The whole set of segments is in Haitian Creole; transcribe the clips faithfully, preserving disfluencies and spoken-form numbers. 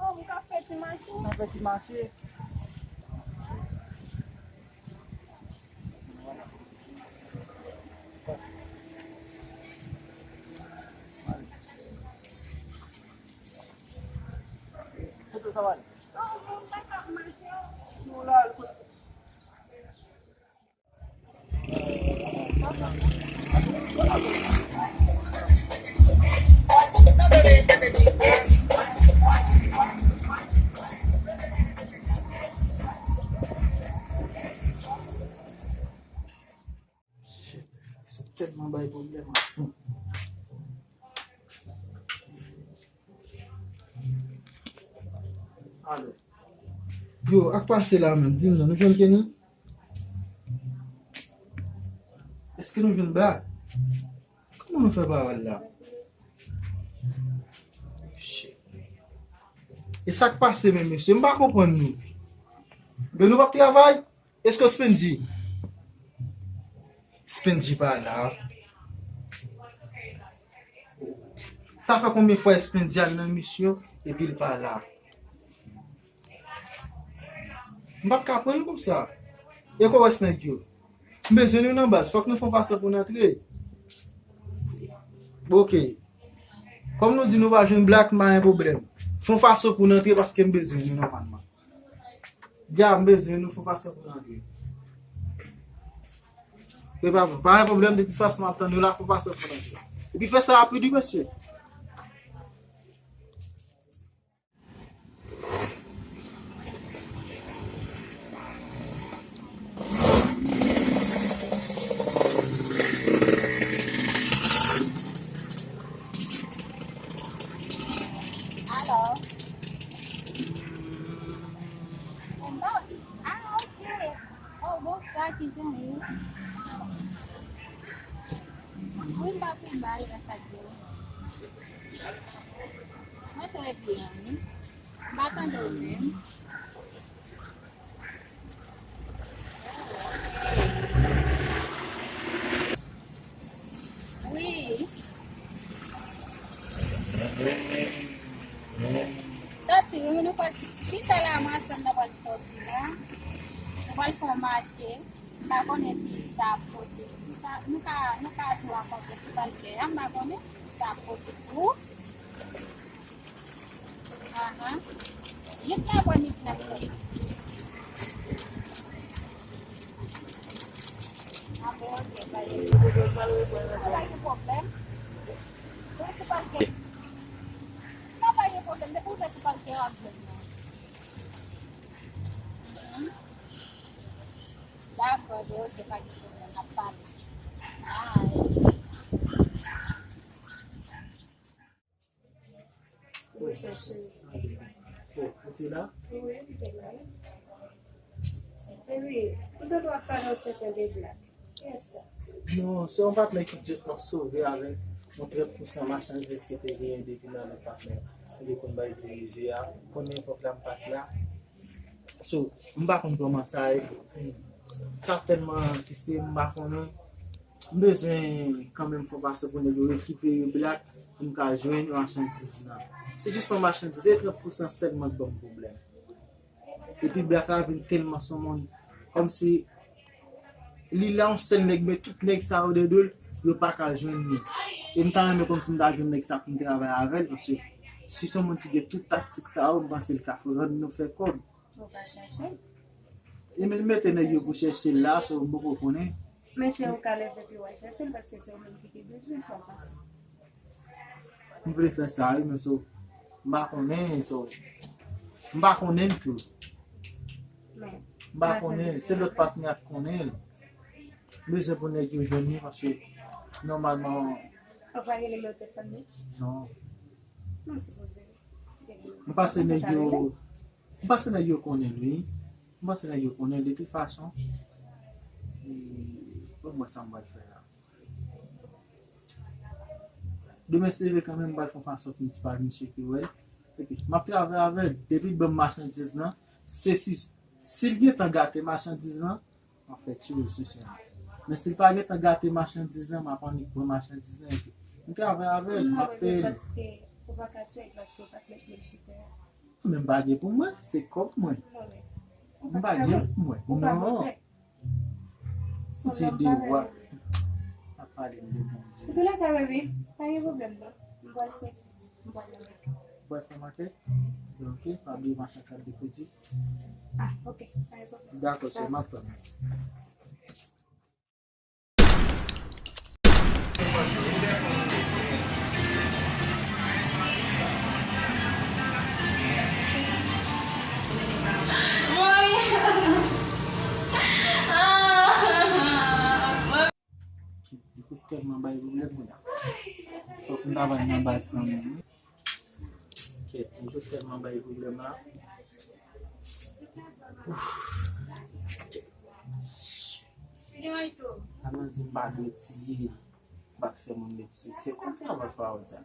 Oh, m ka fè ti mache. Nan fè ti mache. Kote sa va ale? Oh, m pa ka mache. Nou la, kote Shit, sa tèlman bay pwoblèm anfin. Alo. Yo, ak pase la menm, di m non, nou jwenn Kenny? Èske nou jwenn Black? Kòman nou fè pa wè l la? Shit. E sa k pase menm, mesye? M pa konprann nou. Ben nou p ap travay? Èske Spendy? Spendy pa la. Sa fè konbyen fwa Spendy al nan misyon epi l pa la? M p ap ka pran l konsa. E kò rès nèg yo? M bezwen nou nan baz. Fòk nou fè yon fason pou n antre. Ok. Kòm nou di nou pa jwenn Black, m pa gen pwoblèm. Fè yon fason pou n antre paske m bezwen nou nòmalman. Dja, m bezwen nou, fè yon fason pou n antre. Men pa, pa gen pwoblèm, de tout fason, m ap tann nou la, fè yon fason pou n antre. Epi fè sa rapid, wi, mesye. Alo. Bon, ah, ok. Oh, bonswa, kijan ou ye? Wi, m pa pi mal, gras a Dye. Mwen trè byen, wi. M pa tande w menm. Wi. Sòti, wi, nou pral, pita la, mwen ansanm nou pral sòti la. Nou pral fè yon mache. M pa konnen si sa ap posib. Nou ka, nou ka, nou ka di w akonte si pa l fè a. M pa konnen si sa ap posib pou ou. Ahan. Jis nan apre midi n ap sòti. Apre, ok, pa gen, pa gen pwoblèm. Wi, si pa l gen, non, pa gen pwoblèm. Depi w fè si pa l gen, w ap jwenn mwen. Mhm. Dakò, ok, pa gen pwoblèm, n ap pale. Bye. Ou chèche. Bon, ou te la? Wi, m te la. E wi, ou te dwe ap pale yon sèten de Black. Kiyès sa? Non, se yon patnè ki just nan sove avèk yon trant pousan machandiz ki te genyen depi nan lòt patnè. Li konn bay dirije a. Konnen epòk la m pati la. So, m pa konn kòman sa ye. Sa tèlman ansiste, m pa konnen. M bezwen kanmenm fè yon fason pou nèg yo rekipere Black pou m ka jwenn machandiz lan. Se jis yon machandiz, se trant pousan sèlman k ban m pwoblèm. Epi Black la vin tèlman son moun, kòmsi li la yon sèl nèg, men tout nèg sa yo de de l, yo pa ka jwenn li. E m ta renmen kòmsi m ta jwenn nèg sa pou m travay avè l, paske si se yon moun ki gen tout taktik sa yo, m panse l ka rann nou fè kòb. Ou ka chèche l. E men mete nèg yo pou chèche l la, so m poko konnen. Men chè ou ka leve pi w al chèche l, paske se ou menm ki te bezwen, sa w panse? M vle fè sa, wi, men so, m pa konnen, so, m pa konnen l tou. Men, m pa konnen l, se lòt patnè a k konnen l. M bezwen pou nèg yo jwenn li, paske, nòmalman, ou pa gen nimewo telefòn li? Non. Non, sipoze. M panse nèg yo, m panse nèg yo konnen l, wi. M panse nèg yo konnen l, de tout fason. E, bon, mwen sa m pral fè a. Demen se leve kanmenm, m pral fè yon fason pou m ti pale misye ki wè l. Epi, m ap travay avè l. Depi l ban m machandiz lan, se si, si l gentan gate machandiz lan, m ap fè ti rezo sosyo. Men si l pa gentan gate machandiz lan, m ap annik pran machandiz lan, epi M travay avè l, m ap peye l. Paske ou pa ka swe l paske ou pa t met men sou tè a. Men m pa gen pou mwen, se kòb mwen. M pa gen pou mwen. Non. Ou te de wa. Ap pale m de Bondye. Antoulèka, baby, pa gen pwoblèm, non. M pral soti. M pral nan makèt. Ou pral fè makèt? Ben, ok, pa bliye m achte kat de kredi. Ah, ok, pa gen pwoblèm. Dakò, cheri, m ap tann ou. Li te tèlman bay pwoblèm, mwen. Fòk m ta pral nan baz kanmenm, wi. Kèt, mwen te tèlman bay pwoblèm la. Ouf. Alan di m pa dwe tiye, m pa t fè moun met sou tè. Konprann avèk pawòl sa.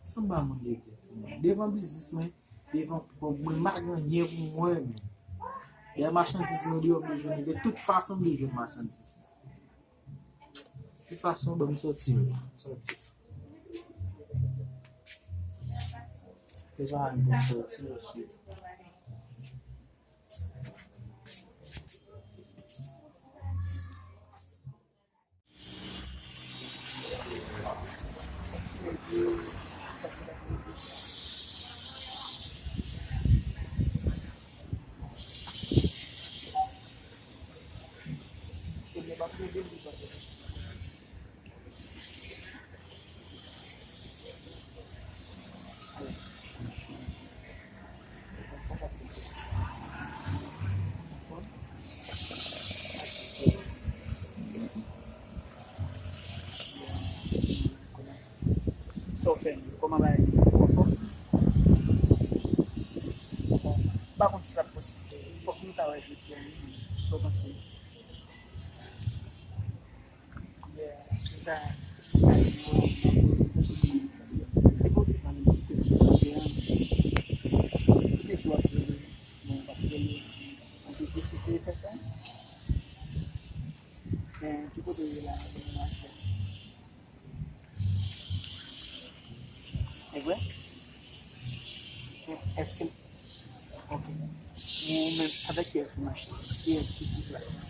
Sa m ba moun regrèt pou mwen. Devan biznis mwen, devan kòb mwen, m pa gen anyen pou mwen menm. Dèyè machandiz mwen deyò, m bezwen de tout fason m bezwen machandiz. De tout fason, ban m sòti, m sòti. Se pa anyen pou m sòti, mesye. Sa w fè, kòman bagay yo? Anfòm? Bon, m pa konn si l ap posib. Fòk nou ta wè jodi a, wi. Sa w panse? Yeah, se sa. Paske li pa vle kite m sou kote a. Li te di w ap rele, men w p ap rele. Anplis, si se fè sa, men ki kote w ye la, mwen ap fè. E vre? Èske, ok. Ou menm, avèk kiyès ou mache? Kiyès ki sou plas la?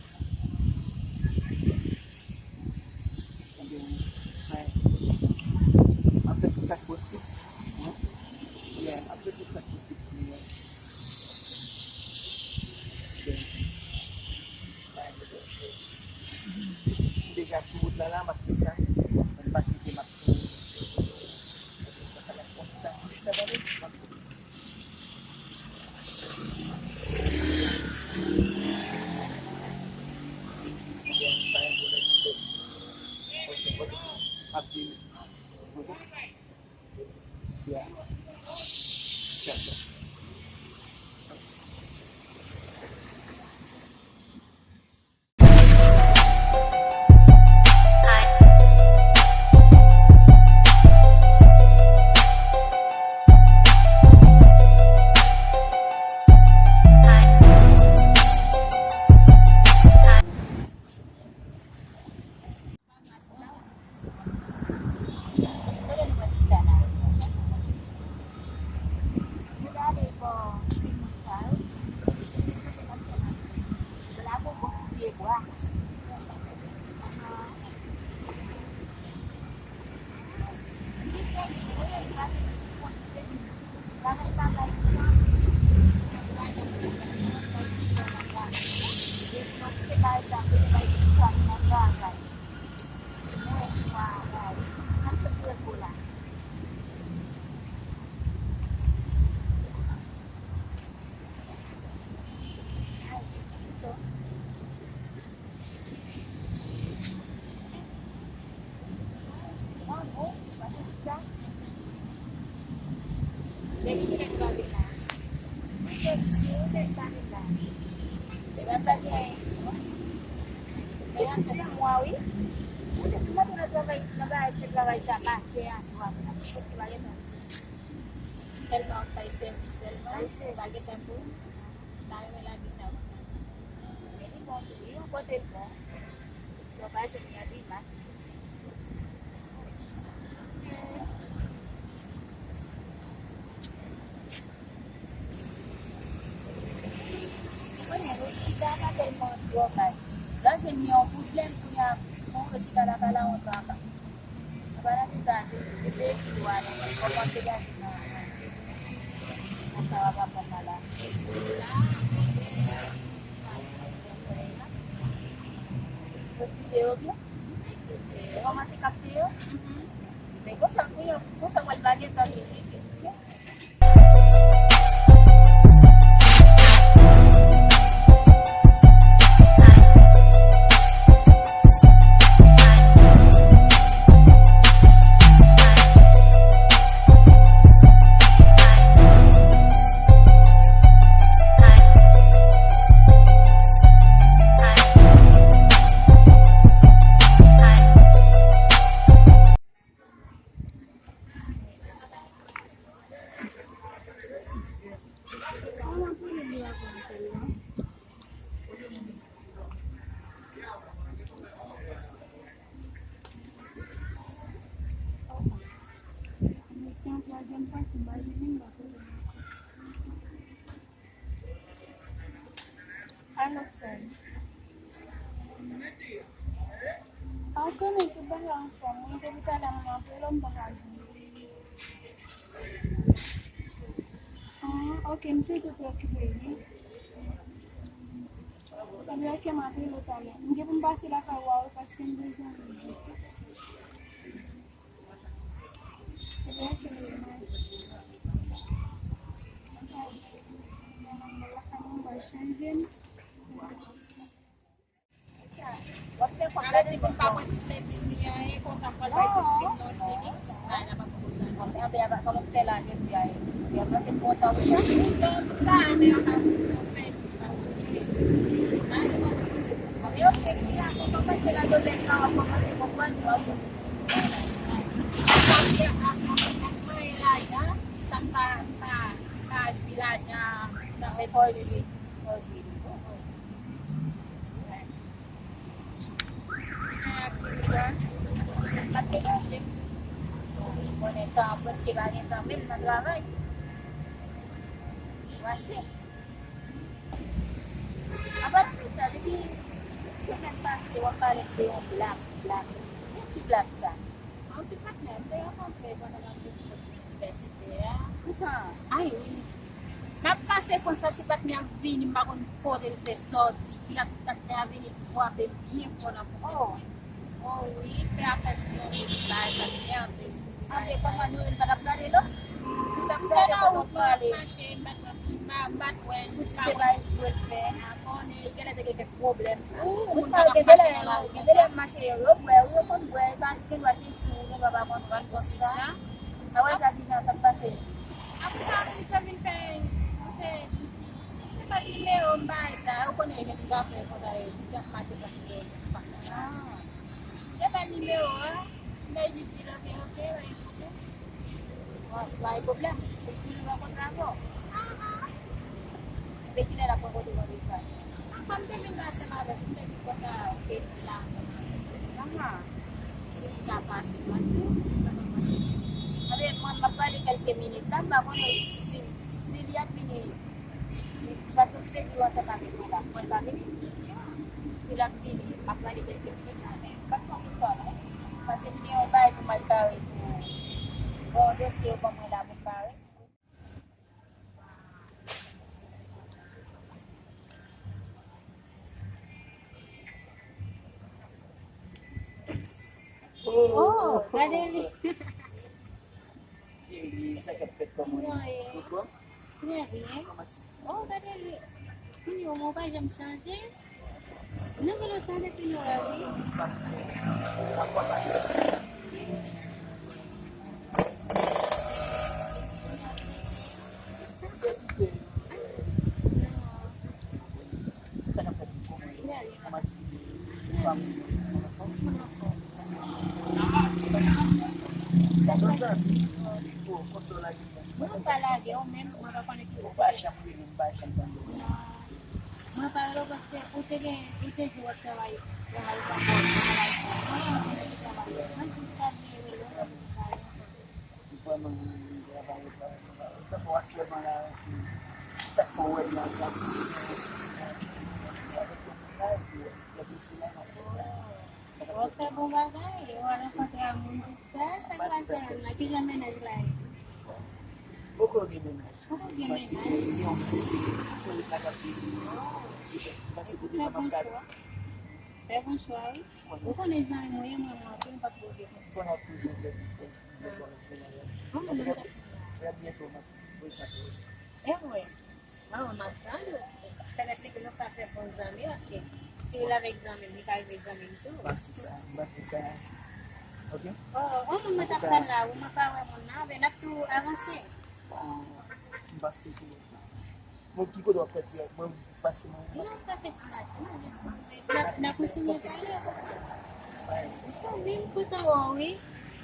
Ebyen, m ap fè tout sa k posib. Yeah, m ap fè tout sa k posib pou nou. Ebyen, Deja sou wout la, la, m ap fè sa. M pase ke m ap fè. Sa va konsta, m chita pale, m ap fè. M ap vini. Yeah. Yeah, yeah. Kote nou pral chita la? Nou gade bò timoun sa yo. Kote n ap fè maten? Yo la gon bon ti pye bwa. Ahan. Li fè cho, li pa gen konn se bagay pa bay tan. Depi yon kote pa egzanp, yo bay ti fwa nan travay. Mwen fwa a la wi. Nan tout repo la. Mwen bon, pase tout sa. Depi kilè nou pa vin la? Depi kilè nou pa vin la? Depi sa gen, depi se mwa wi. Mwen depi maten nan travay, nan bagay, fè travay sa maten a swa. Prèske pa gen tan. Sèlman w bay sèvis sèlman, pa gen tan pou ou. M pa renmen lage sa konsa. Men li bon tou wi, yon kote l bon. Lè w pa jwenn li an, li mal. Bon, bay. Lè w jwenn li yon pwoblèm, kounye a, bon, ou chita lakay la, yon tan anba. Ou pa nan sa, se, se peyi ki dwa, non, kòman te gade nan, nan sa w ap aprann la, la. Yo tire yo byen? Yo kòmanse kapte yo? Men konsa, kounye a, konsa, w wè l pa gen tan vin isit. Se yon twazyèm fwa, si m pa jwenn li, m pa konnen. Alo, sè. A, ou konnen tout bagay anfòm. Mwen depi talè m ap rele w, m pa ka jwenn ou. Ah, ok, m se tou okipe, wi. Ebyen, ok, m ap rele w talè. M gen pou m pase lakay ou a, wi, paske m bezwen ou. Ebyen, ok, m rele w. Mwen lakay mwen, m pral chanje m. W ap fè kòb la depi sa. Sa vle di pou m pa pran ti plezi m li an, e konsa m pral bay tout vit non fini. Ay, la pa poko sa. Anben, anben, anben, kòman m fè la jodi a, e? Y ap pase pou yon tan pou sa? Yon tan pou sa, men yo ka fè. Anben, ok, ki la, kòman pase la domèn nan, w ap kòmanse konprann, w ap. Sa m te ap, ap, ap, ap mwen la, sa m pa, pa, pa jwi lajan nan lekòl jwi. Fò jwi li tou. Ti nèg ak ti nèg la, m ap degaje m. Konnen tan an prèske pa gen tan menm nan travay. Wase. Apa de sa, depi semèn pase, w ap pale m de yon blak, blak. Kiyès ki blak sa? Yon ti patnè m te rankontre pandan m ap vin sot nan inivèsite a. Poutan. Ay, wi. M ap pase konsa, ti patnè a vini, m pa konn kote l te sòti. Ti patnè a vini frape m byen fò nan pòt mwen. Oh, wi, pè a fè m yon deli bay, sa nève, si li bay sa. Anben, kòman nou, nou pa t ap gade, non? Si w t ap gade pandan w pale. M te nan wout, m ap mache, m pa t wè, m pa t wè, m pa wè. Pou ti se pa espre l fè. A konnen, li genlè te gen kèk pwoblèm. Wi, moun sa yo gen de lè, gen de lè ap mache, yo, yo bwè, yo konn bwè, yo pa, gen dwa te sou, gen dwa pa konn konsa. A wè sa, kijan sa t pase? Apre sa, li te vin fè, li te, li te bat nimewo m bay sa, ou konnen gen moun k ap fè konsa, li ap mache pran nimewo moun pa. Ah. Li te bat nimewo a, m te jis di l, ok, ok, pa gen pwoblèm. Wa, pa gen pwoblèm. Epi li rankontre avè w. Depi kilè l ap rankontre w konsa? Kòm m te vin ansanm avè l, m te di konsa, ok, m la ansanm avè l. Aha. Si m ka pase, pase, si m pa ka pase. Anben, mwen, m ap pale kèlke minit la, m pa konnen si, si li ap vini, paske si te di w ansanm avèk mwen la, mwen pa vini. Si l ap vini, m ap pale kèlke minit la, men m p ap fè anpil tan non. Paske m gen yon bagay pou m al pare pou, pou yon dosye yo ban mwen la pou m pare. Oh, gade li. Cheri, sa k ap fèt, kòman w ye? Ou bon? Trè byen. Kòman ti... Oh, gade li. Kounye a, ou pa janm chanje. Nou vin ansanm depi nou wè, wi. Sa k ap fèt? Kòman ti fanmi? Mwen pa lage w menm, mwen pa konnen ki... Ou pa janm rele m, m pa janm tande w. Non. Mwen pa rele w paske ou te gen, ou te di w ap travay, travay pa bò, travay pa bò. Mwen, mwen te travay. Mwen jis pa vle rele w, mwen pa rele w. Vrèman, travay, travay, travay. Tankou aktyèlman la, sa k fè w wè m nan travay. Bon bagay, ou al rankontre ak moun tout sa, sa k pase a la, kijan mennaj la ye? Poko gen mennaj. Poko gen mennaj. Paske li yon mesye, se li k ap vini. Paske pou devan m ap gade. Trè bon chwa, wi. Ou konnen zanmi mwen ye, mwen, mwen, anpil, m p ap pwovoke konsa. Konnen toujou vle di fè. Bon, mwen, mwen, trè byento, m ap voye sa pou ou. E mwen. Bon, m ap tande w. Fè replike nou ka fè bon zanmi, paske si w lave ak zanmi m, li ka rive zanmi m tou. Ba se sa, ba se sa. Ok? Oh, oh, moun mwen t ap pale la, ou mwen pa wè moun nan, ben n ap tou avanse. Bon, m panse ke, bon, ki kote w ap fè dirèk? Mwen, paske mwen. Non, m ka fè ti mache, non, men si w vle, n ap, n ap kontinye pale. Wi, m kontan wè w, wi.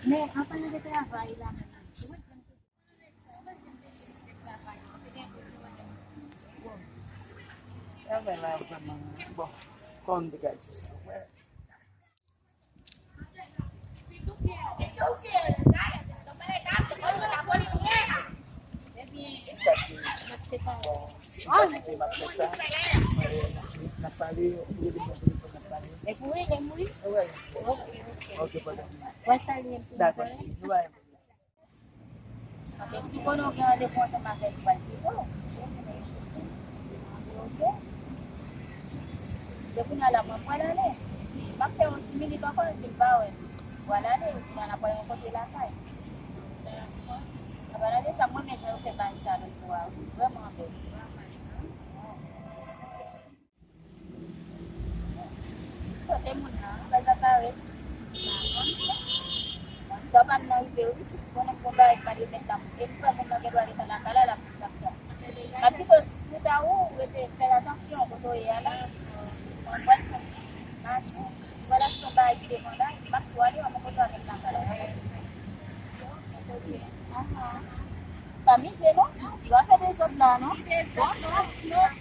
Men, an palan de travay la, menm. Bon, travay la vrèman, bon, kòm m te ka di sa, wè. Sa ke, bon, si paske m ap fè sa, n ap pale, ou rele mwen telefòn, n ap pale. Epi wi, epi wi. Wè. Ok, ok. Ok, pa gen pwoblèm. Wè, salye m tou. Dakò, cheri, nou pa gen pwoblèm. Anben, si konnen w gen randevou ansanm avè l, ou pral pito. Ok. Depi kounye a la, mwen pral ale. Si m ap fè yon ti minit ankò, si m pa wè l, m pral ale. Kounye a n ap pral rankontre lakay. Dakò. Apalè de sa, mwen renmen jan yo fè bagay sa lòt bò a, wi. Vrèman bèl. Kote moun nan, bagay pa parèt. Tan pa m nan rive wi, ti konnen bon bagay pa de mèt la. E m kwè moun nan gen dwa rete lakay la, l ap, l ap fè. M ap di sot pou ta ou, rete fè atansyon kote w ye a la. Mwen pral fè ti mache, m pral achte yon bagay ki devan la, m ap tou ale, mwen kote w avèk lakay la. Pa mize non, yo ap fè dezòd la non. Bon, non, non.